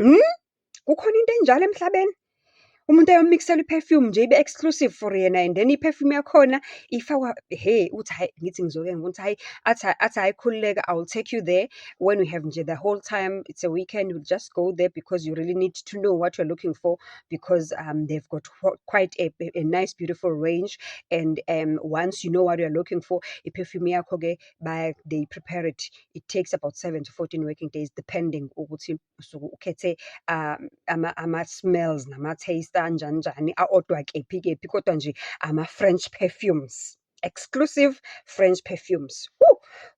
Kukhona into enjalo emhlabeni? Umuntu ayomikisela i-perfume nje ibe exclusive for yena and then i-perfume yakhona ifakwa, hhe, uthi hhayi, ngithi ngizoke ngibone ukuthi hhayi, athi hhayi khululeka, I will take you there when we have nje the whole time, it's a weekend, we'll just go there because you really need to know what you're looking for. Because they've got quite a nice beautiful range and once you know what you're looking for, i-perfume yakho-ke they prepare it. It takes about 7 to 14 working days, depending ukuthi usuke ukhethe ama-smells nama-taste anjani njani, a-odwa kephi kephi, kodwa nje ama-French perfumes, exclusive French perfumes.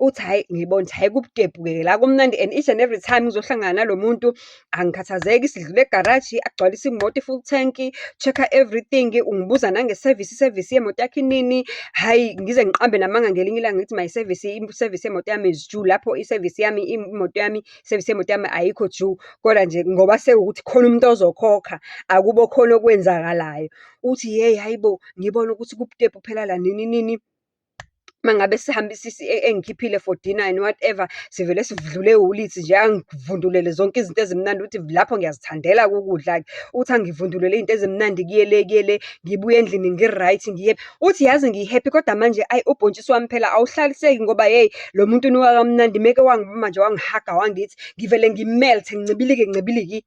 Uthi hhayi, ngibone ukuthi hhayi kubudepu-ke la kumnandi and each and every time ngizohlangana nalo muntu, angikhathazeki, sidlula egaraji, agcwalise imoto i-full tank, check-a everything, ungibuza nange-service, i-service yemoto yakho inini. Hhayi, ngize ngiqambe namanga ngelinye ilanga ngithi my service, i-service yemoto yami is due, lapho i-service yami, imoto yami, i-service yemoto yami ayikho due. Kodwa nje ngoba sekuwukuthi khona umuntu ozokhokha, akube khona okwenzakalayo. Uthi yeyi, hhayi bo, ngibone ukuthi kubudepu phela la nini nini. Uma ngabe sihambe engikhiphile for dinner and whatever, sivele sidlule eWoolies nje, angivundulele zonke izinto ezimnandi, uthi lapho ngiyazithandela-ke ukudla-ke. Uthi angivundulele iy'nto ezimnandi kuye le, kuye le, ngibuye endlini ngi-right, ngiye. Uthi yazi ngi-happy, kodwa manje ayi ubhontshisi wami phela awuhlaliseki ngoba hheyi, lo muntu unuka kamnandi, meke wangibamba nje wangihaga wangithi, ngivele ngi-melt-e, ngincibilike, ncibiliki.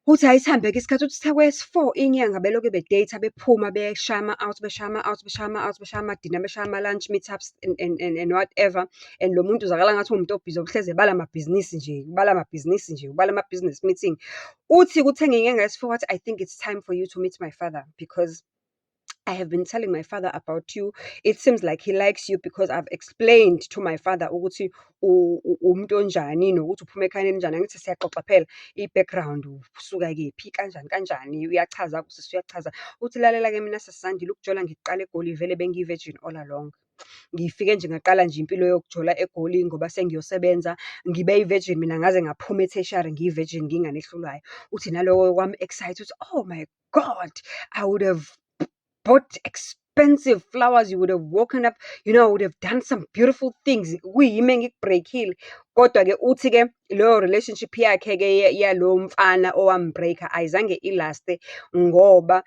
Uthi hhayi sihambe-ke isikhathi, uthi sekwesi-four inyanga belokhu be-date-a, bephuma beshaya ama-out, beshaya ama-out, beshaya ama-out, beshaya ama-dinner, beshaya ama-lunch meet-ups and whatever. And lo muntu uzwakala ngathi uwumuntu o-busy, ohlezi ebala amabhizinisi nje, ubala amabhizinisi nje, ubala ama-business meeting. Uthi kuthe ngenyanga yesi-four wathi, "I think it's time for you to meet my father because I have been telling my father about you. It seems like he likes you because I've explained to my father ukuthi umuntu onjani, nokuthi uphuma ekhayeni elinjani." Angithi siyaxoxa phela, i-background, usuka kephi, kanjani kanjani, uyachaza usisi uyachaza. Uthi lalela-ke mina sisi Zandile, ukujola ngikuqala eGoli, vele bengiyi-virgin all along. Ngifike nje ngaqala nje impilo yokujola eGoli ngoba sengiyosebenza. Ngibe yi-virgin mina ngaze ngaphuma e-tertiary ngiyi-virgin, ngiyingane ehlulwayo. Uthi naloko kwam-excite-a, uthi, "Oh my God, I would have bought expensive flowers, you would have woken up, I would have done some beautiful things. Kuyimi engiku-break-ile." Kodwa-ke uthi-ke leyo relationship yakhe-ke yalowo mfana owam-break-a ayizange i-last-e ngoba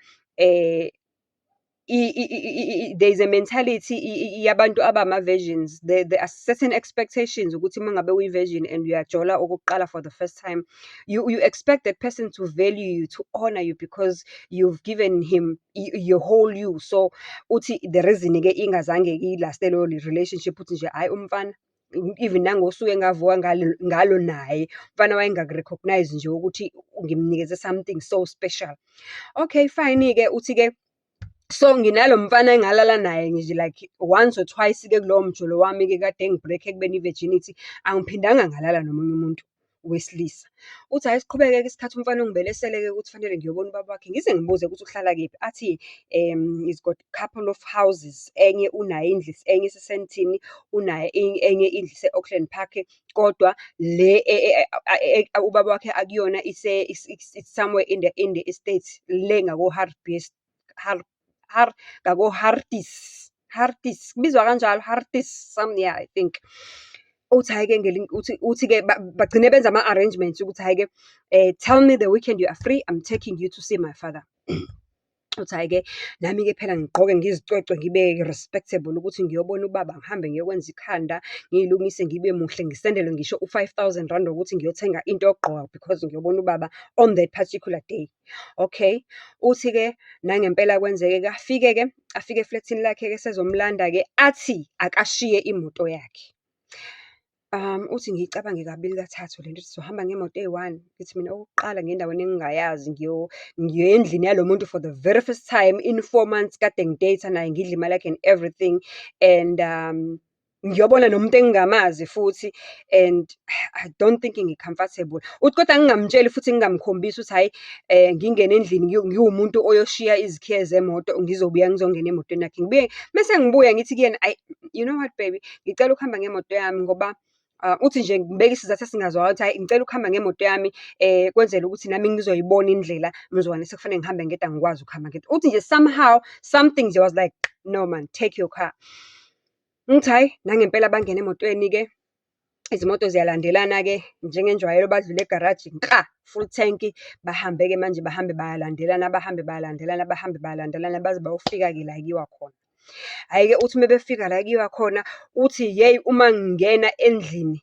there is a mentality yabantu abama-virgins. There are certain expectations ukuthi uma ngabe uyi-virgin and uyajola okokuqala for the first time, you expect that person to value you, to honour you because you've given him your whole you. So, uthi the reason-ke ingazange i-last-e leyo relationship, uthi nje hhayi umfana, even nangosuku engavuka ngalo naye, umfana wayengaku-recognise nje ukuthi ngimnikeze something so special. Okay, fine-ke, uthi-ke, so nginalo mfana engalala naye nje like once or twice-ke kulowo mjolo wami-ke kade engi-break-e ekubeni i-virginity, angiphindanga ngalala nomunye umuntu wesilisa. Uthi hhayi siqhubeke-ke isikhathi, umfana ungibelesele-ke ukuthi fanele ngiyobona ubaba wakhe, ngize ngibuze ukuthi uhlala kephi, athi he's got couple of houses, enye unayo indlu, enye ise-Sandton, unayo enye indlu ise-Auckland Park, kodwa le ubaba wakhe akuyona it's somewhere in the estate, le ngako-Hartbees, ngako-Harties, Harties, kubizwa kanjalo, Harties, yeah, I think. Uthi hhayi-ke uthi-ke bagcine benza ama-arrangements ukuthi hhayi-ke, "Tell me the weekend you are free, I'm taking you to see my father." Uthi hhayi-ke, nami-ke phela ngigqoke ngizicwecwe ngibe respectable ukuthi ngiyobona ubaba, ngihambe ngiyokwenza ikhanda, ngiy'lungise ngibe muhle, ngisendelwe ngisho u-R5 000 wokuthi ngiyothenga into yokugqoka because ngiyobona ubaba on that particular day. Okay, uthi-ke nangempela kwenzeke-ke, afike-ke, afike eflethini lakhe-ke esezomlanda-ke, athi akashiye imoto yakhe. Uthi ngiyicabange kabili kathathu lento ukuthi sizohamba ngemoto eyi-one. Ngithi mina okokuqala ngiya endaweni engingayazi, ngiya endlini yalo muntu for the very first time in 4 months kade ngi-date-a naye, ngidla imali yakhe and everything. And ngiyobona nomuntu engingamazi futhi and I don't think ngi-comfortable. Uthi kodwa ngingamtsheli futhi ngingamkhombisi ukuthi hhayi, ngingene endlini ngiwumuntu oyoshiya izikhiye zemoto, ngizobuya ngizongena emotweni yakhe. Ngibuye, mese ngibuya ngithi kuyena, ayi, you know what baby, ngicela ukuhamba ngemoto yami ngoba uthi nje ngibeke isizathu esingazwakali ukuthi hhayi, ngicela ukuhamba ngemoto yami, kwenzela ukuthi nami ngizoyibona indlela, mzukwane sekufanele ngihambe ngedwa, angikwazi ukuhamba ngedwa. Uthi nje somehow, something nje was like, "No man, take your car." Ngithi hhayi, nangempela bangena emotweni-ke, Izimoto ziyalandelana-ke njengenjwayelo, badlule egaraji kla, full tank. Bahambe-ke manje bahambe bayalandelana, bahambe bayalandelana, bahambe bayalandelana baze bayofika-ke la ekuyiwa khona. Hhayi-ke, uthi uma befika la ekuyiwa khona, uthi yeyi uma ngingena endlini,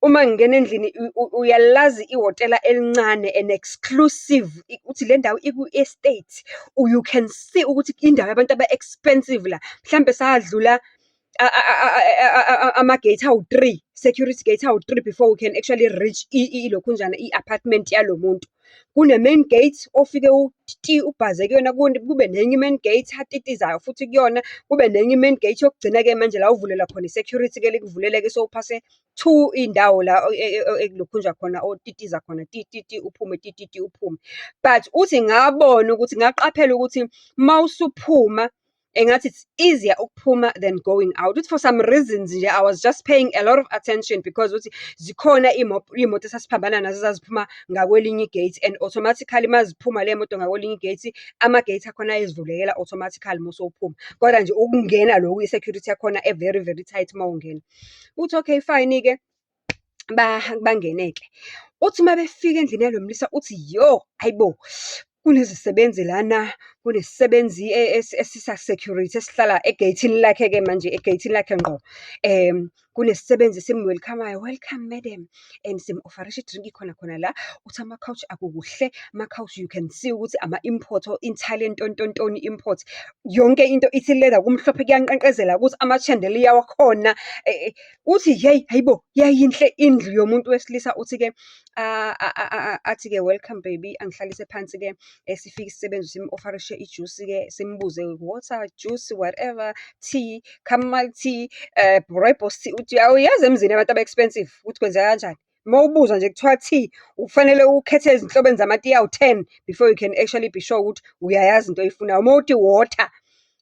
uma ngingena endlini uyalazi ihhotela elincane and exclusive. Uthi le ndawo ikwi-estate, you can see ukuthi indawo yabantu aba-expensive la. Mhlampe sadlula ama-gate awu-three, security gate awu-three before we can actually reach ilokhunjana, i-apartment yalo muntu. Kune-main gate ofike uthi ubhaze kuyona, kube nenye i-main gate atitizayo futhi kuyona. Kube nenye i-main gate yokugcina-ke manje la ovulela khona i-security-ke likuvulele-ke sewuphase two iy'ndawo la ekulokhunja khona, otitiza khona ti ti ti, uphume, ti ti ti, uphume. But uthi ngabona ukuthi, ngaqaphela ukuthi uma usuphuma engathi it's easier ukuphuma than going out. Uthi for some reasons nje, I was just paying a lot of attention because uthi zikhona iy'moto esasiphambana nazo ezaziphuma ngakwelinye i-gate and automatically uma ziphuma ley'moto ngakwelinye i-gate, ama-gate akhona ayazivulekela automatically uma usewuphuma. Kodwa nje ukungena lokhu i-security yakhona e-very very tight uma ungena. Uthi okay fine-ke, bangene-ke. Uthi uma befika endlini yalo mlisa uthi, yo, hhayi bo, kunezisebenzi lana, kunesisebenzi esisa-security esihlala egeyithini lakhe-ke manje, egeyithini lakhe ngqo. Kunesisebenzi esimu-welcome-ayo, welcome madam and simu-offer-isha i-drink khona khona la. Uthi ama-couch akukuhle, ama-couch you can see ukuthi ama-import o-Italian ntontontoni import. Yonke into ithi leather, kumhlophe kuyanqenqezela ukuthi ama-chandelier wakhona. Uthi hheyi, hhayi bo, yayinhle indlu yomuntu wesilisa. Uthi-ke athi-ke, welcome baby, angihlalise phansi-ke. Sifike isisebenzi simu-offer-ishe ijusi-ke, simbuze water, juice, whatever, tea, chamomile tea, rooibos tea. Uthi uyazi emzini yabantu aba-expensive ukuthi kwenzeka kanjani. Uma ubuza nje kuthiwa tea, kufanele ukhethe ezinhlobeni zamatiye awu-10 before you can actually be sure ukuthi uyayazi into oyifunayo. Uma uthi water,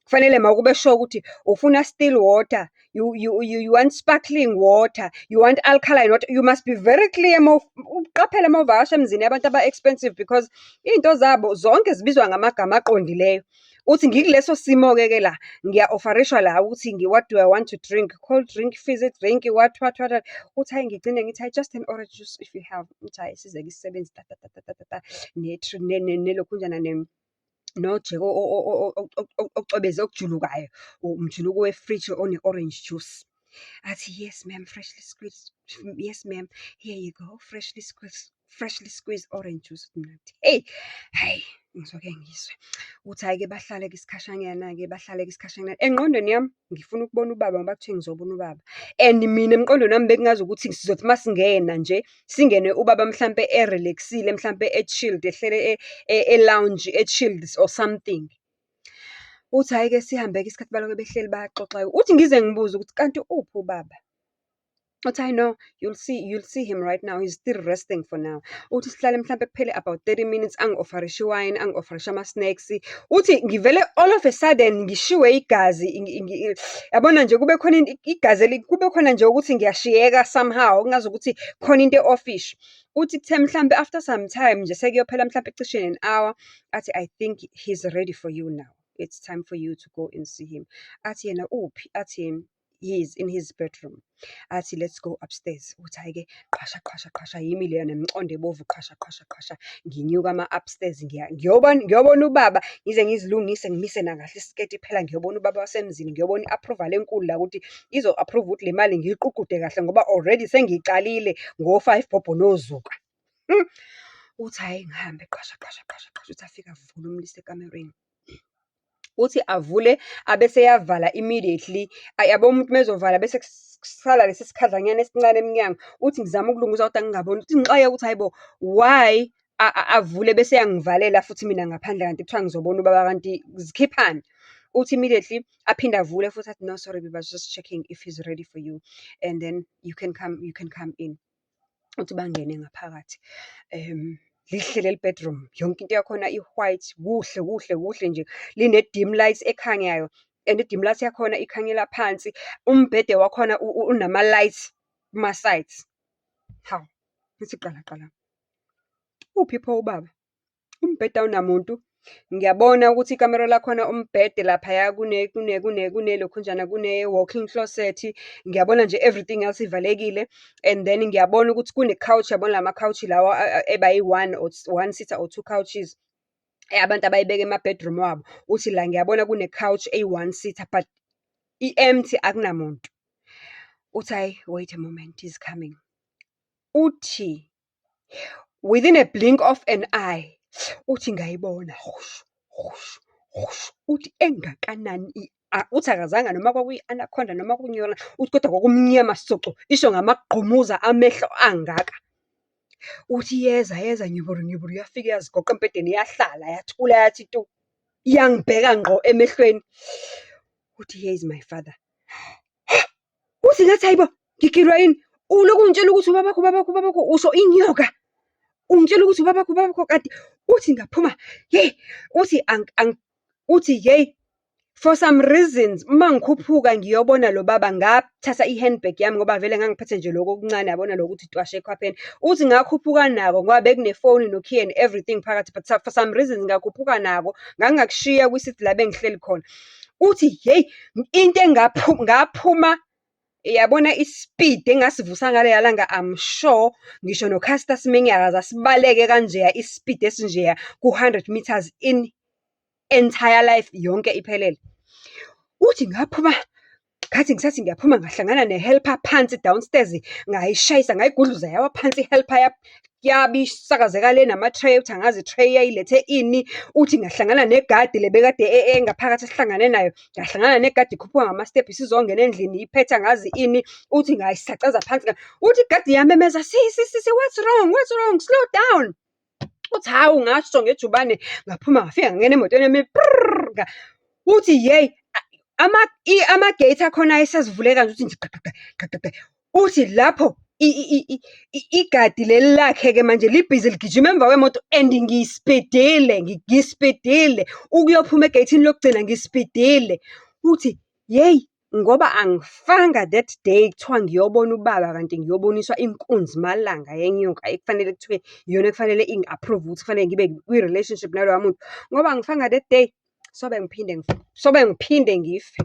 kufanele makube sure ukuthi ufuna still water, you want sparkling water, you want alkaline water. You must be very clear uqaphele uma uvakasha emzini yabantu aba-expensive because iy'nto zabo zonke zibizwa ngamagama aqondileyo. Uthi ngikuleso simo-ke ke la, ngiya-offer-ishwa la ukuthi what do I want to drink, cold drink, fizzy drink, what what what what. Uthi hhayi, ngigcine ngithi, hhayi, just an orange juice if you have. Uthi hhayi, size-ke isisebenzi ta ta ta ta ta ta ta, nelokhunjana nojeke ocwebeze okujulukayo, umjuluko wefriji one-orange juice. Athi, yes ma'am, freshly squeezed, yes ma'am, here you go, freshly squeezed orange juice. Ngathi, hey, hhayi, ngizoke ngizwe. Uthi hhayi-ke bahlale-ke isikhashanyana-ke, bahlale-ke isikhashanyana. Engqondweni yami, ngifuna ukubona ubaba ngoba kuthiwe ngizobona ubaba. And mina emqondweni wami bekungazukuthi sizothi uma singena nje, singene ubaba mhlampe e-relax-ile, mhlampe e-chilled, ehlele e-lounge, e-chilled or something. Uthi hhayi-ke sihambe-ke isikhathi balokhu behleli bayaxoxa-ke. Uthi ngize ngibuze ukuthi kanti uphi ubaba? Uthi, hhayi no, you'll see him right now, he's still resting for now. Uthi sihlale mhlampe kuphele about 30 minutes, angi-offer-ishe iwayini, angi-offer-ishe ama-snacks. Uthi ngivele all of a sudden ngishiwe igazi, yabona nje kube khona igazi, kube khona nje ukuthi ngiyashiyeka somehow, kungazukuthi khona into e-offish. Uthi kuthe mhlampe after some time nje sekuyophela mhlampe cishe an hour, athi, I think he's ready for you now. It's time for you to go and see him. Athi yena, uphi? Athi, he is in his bedroom. Athi, let's go upstairs. Uthi hhayi-ke, qhwasha qhwasha qhwasha, yimi leyo nemicondo ebovu, qhwasha qhwasha qhwasha, nginyuka ama-upstairs ngiyobona, ngiyobona ubaba, ngize ngizilungise, ngimise nakahle isiketi phela ngiyobona ubaba wasemzini, ngiyobona i-approval enkulu la ukuthi izo-approve-a ukuthi le mali ngiyiququde kahle ngoba already sengiyicalile ngo-five bhobho nozuka. Uthi hhayi, ngihambe qhwasha qhwasha qhwasha qhwasha, uthi afike avule umlisa ekamerweni. Uthi avule, abese eyavala immediately. Yabo umuntu uma ezovala bese kusala lesi sikhadlanyana esincane emnyango. Uthi ngizama ukulunguza kodwa ngingaboni. Uthi ngixakeke ukuthi hhayi bo, why avule bese eyangivalela futhi mina ngaphandle kanti kuthiwa ngizobona ubaba, kanti zikhiphani? Uthi immediately aphinde avule futhi athi, no sorry babe, I was just checking if he's ready for you and then you can come, you can come in. Uthi bangene ngaphakathi. Lihle leli bedroom, yonke into yakhona i-white, kuhle kuhle kuhle nje. Line-dim light ekhanyayo and i-dim light yakhona ikhanyela phansi. Umbhede wakhona unama-lights kuma-sides. Hawu, ngithi qala qala, uphi pho ubaba? Umbhede awunamuntu, Ngiyabona ukuthi ikamero lakhona umbhede laphaya kunelokhunjana, kune-walking closet. Ngiyabona nje everything else ivalekile. And then ngiyabona ukuthi kune-couch, yabona lama-couch lawa eba yi-one or one seater or two couches, abantu abayibeka ema-bedroom wabo. Uthi la ngiyabona kune-couch eyi-one seater, but i-empty akunamuntu. Uthi hhayi, wait a moment, he's coming. Uthi, within a blink of an eye, uthi ngayibona, hhushu, hhushu, hhushu, uthi engakanani uthi akazange noma kwakuyi-anaconda noma uthi kodwa kwakumnyama soco, isho ngamagqumuza amehlo angaka. Uthi iyeza yeza nyuburu, nyuburu, yafika yazigoqa embhedeni yahlala, yathula yathi tu. Iyangibheka ngqo emehlweni. Uthi, here is my father. Uthi ngathi hayi bo, ngigilwa yini? Ulokhu ungitshela ukuthi ubabakho, ubabakho, ubabakho, usho inyoka. Ungitshela ukuthi ubabakho, ubabakho kanti uthi ngaphuma, yeyi, uthi uthi yeyi, for some reasons, uma ngikhuphuka ngiyobona lo baba, ngathatha i-handbag yami ngoba vele ngangiphethe nje lokhu okuncane, yabona lokhu ukuthi twashe ekhwapheni. Uthi ngakhuphuka nako ngoba bekunefoni nokhiye and everything phakathi, but for some reasons ngakhuphuka nako, ngangingakushiya kwi-seat la bengihleli khona. Uthi hheyi, into ngaphuma, yabona isipidi engasivusa ngaleliya langa, I'm sure ngisho no-Caster Semenya akaze asibaleke kanjeya isipidi esinjeya ku-hundred meters in entire life yonke iphelele. Uthi ngaphuma, ngathi ngisathi ngiyaphuma ngahlangana ne-helper phansi downstairs, ngayishayisa ngayigudluza yawa phansi i-helper yabe isakazeka le nama-tray, uthi angazi i-tray yayilethe ini. Uthi ngahlangana negadi le bekade engaphakathi esihlangane nayo, ngahlangana negadi ikhuphuka ngama-step isizongena endlini iphethe angazi ini. Uthi ngayisacaza phansi, uthi igadi iyamemeza, sisi sisi, what's wrong, what's wrong, slow down. Uthi hawu, ngasho ngejubane, ngaphuma ngafika ngangena emotweni yami, prrrr. Uthi yeyi, ama-gate akhona ayesazivuleka nje, uthi nje gqe gqe gqe gqe. Uthi lapho igadi leli lakhe-ke manje libhizi ligijima emva kwemoto and ngispidile, ngispidile, ukuyophuma egeyithini lokugcina ngispidile. Uthi, yeyi, ngoba angifanga that day kuthiwa ngiyobona ubaba kanti ngiyoboniswa inkunzi malanga yenyoka ekufanele kuthiwe iyona ekufanele ingi-approve-e ukuthi kufanele ngibe kwi-relationship naloya muntu. Ngoba angifanga that day, sobe ngiphinde sobe ngiphinde ngife,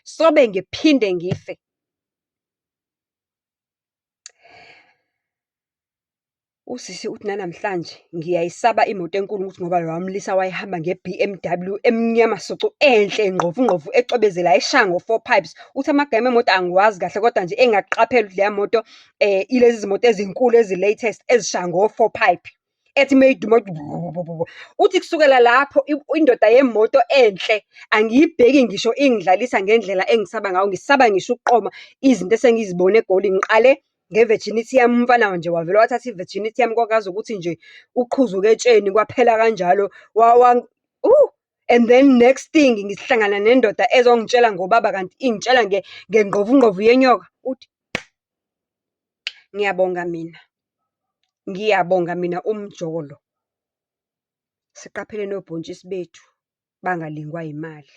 sobe ngiphinde ngife. Usisi uthi nanamhlanje ngiyayisaba imoto enkulu ukuthi ngoba loya mlisa wayehamba nge-B_M_W emnyama soco, enhle ngqovu ngqovu, ecwebezela, eshaya ngo-four pipes. Uthi amagama emoto angiwazi kahle, kodwa nje engakuqaphela ukuthi leya moto ilezi zimoto ezinkulu ezi-latest ezishaya ngo-four pipe. Ethi uma iduma uthi kusukela lapho indoda yemoto enhle angiyibheki ngisho ingidlalisa ngendlela engisaba ngayo. Ngisaba ngisho ukuqoma izinto esengizibone eGoli. Ngiqale nge-virginity yami, umfana nje wavele wathatha i-virginity yami kwakazi ukuthi nje uqhuzuke etsheni kwaphela kanjalo. And then next thing ngihlangana nendoda ezongitshela ngobaba kanti ingitshela ngengqovungqovu yenyoka. Uthi, ngiyabonga mina, ngiyabonga mina umjolo. Siqaphele nobhontshisi bethu, bangalingwa yimali.